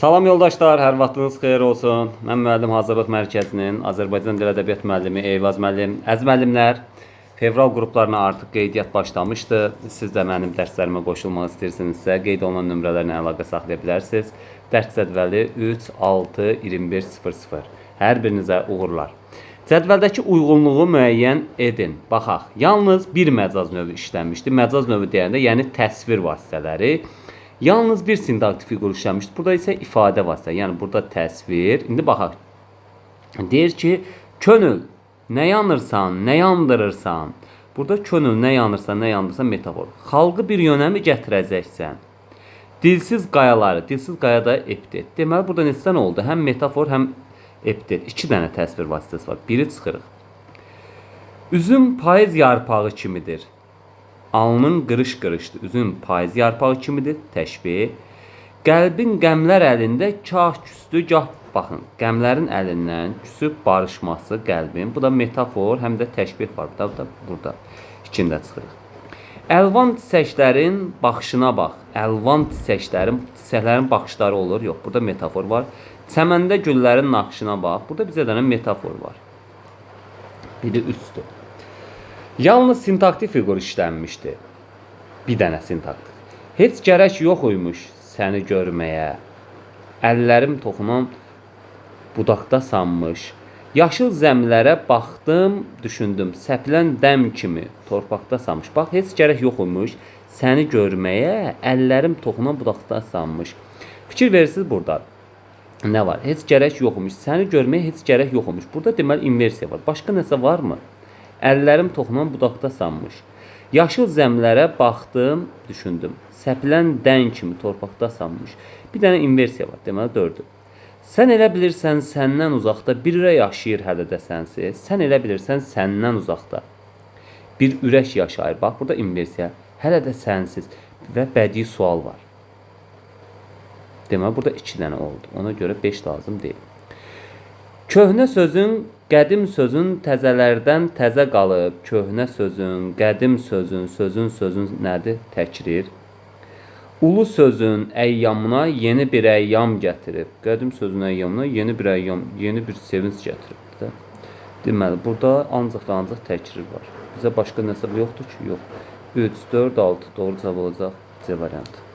Salam yoldaşlar, hər vaxtınız xeyir olsun. Mən Müəllim Hazırlıq Mərkəzinin Azərbaycan Dil Ədəbiyyat müəllimi Eyvaz müəllim. Əziz müəllimlər, fevral qruplarına artıq qeydiyyat başlamışdı. Siz də mənim dərslərimə qoşulmaq istəyirsinizsə, qeyd olunan nömrələrlə əlaqə saxlaya bilərsiniz. Dərs cədvəli 3 6 21 00. Hər birinizə uğurlar. Cədvəldəki uyğunluğu müəyyən edin. Baxaq. Yalnız bir məcaz növü işlənmişdi. Məcaz növü deyəndə, yəni təsvir vasitələri. Yalnız bir sintaktik fiqur işlənmişdi. Burada isə ifadə vasitələri. Yəni burada təsvir. İndi baxaq. Deyir ki, könül nə yanırsan, nə yandırırsan. Burada könül nə yanırsan, nə yandırırsan metafor. Xalqı bir yönəmi gətirəcəksən. Dilsiz qayaları, dilsiz qaya da epitet. Deməli burada neçə dənə oldu? Həm metafor, həm epitet. İki dənə təsvir vasitəsi var. Biri çıxırıq. Üzüm payız yarpağı kimidir. Alnın qırış-qırışdır. Üzüm payız yarpağı kimidir. Təşbih. Qəlbin qəmlər əlində kah küstü, gah baxın. Qəmlərin əlindən küsüb barışması qəlbin. Bu da metafor, həm də təşbih var. Bu da burada. İkində çıxırıq. Əlvan çiçəklərin baxışına bax. Əlvan çiçəklərin baxışları olur. Yox, burada metafor var. Çəməndə güllərin naxışına bax. Burada bizə dənə metafor var. Biri 3-dür. Yalnız sintaktik fiqur işlənmişdi. Bir dənə sintaktik. Heç gərək yox imiş səni görməyə. Əllərim toxunan budaqda sanmış. Yaşıl zəmlərə baxdım, düşündüm. Səpilən dəm kimi torpaqda sanmış. Bax, heç gərək yox imiş səni görməyə, əllərim toxunan budaqda sanmış. Fikir verirsiniz burada. Nə var? Heç gərək yox imiş. Səni görməyə heç gərək yox imiş. Burada deməli inversiya var. Başqa nəsə varmı? Əllərim toxunan budaqda sanmış. Yaşıl zəmlərə baxdım, düşündüm. Səpilən dən kimi torpaqda sanmış. Bir dənə inversiya var. Deməli 4-dür. Sən elə bilirsən səndən uzaqda bir ürək yaşayır hələ də sənsiz. Sən elə bilirsən səndən uzaqda bir ürək yaşayır. Bax, burada inversiya. Hələ də sənsiz və bədii sual var. Deməli, burada 2 dənə oldu. Ona görə 5 lazım deyil. Köhnə sözün, qədim sözün təzələrdən təzə qalıb. Köhnə sözün, qədim sözün, sözün nədir? Təkrir. Ulu sözün əyyamına yeni bir əyyam gətirib. Qədim sözün əyyamına yeni bir əyyam, yeni bir sevinç gətirib də. Deməli, burada ancaq və ancaq təkrir var. Bizə başqa nəsə yoxdur ki, yox. 3, 4, 6 doğru cavab olacaq C variantı.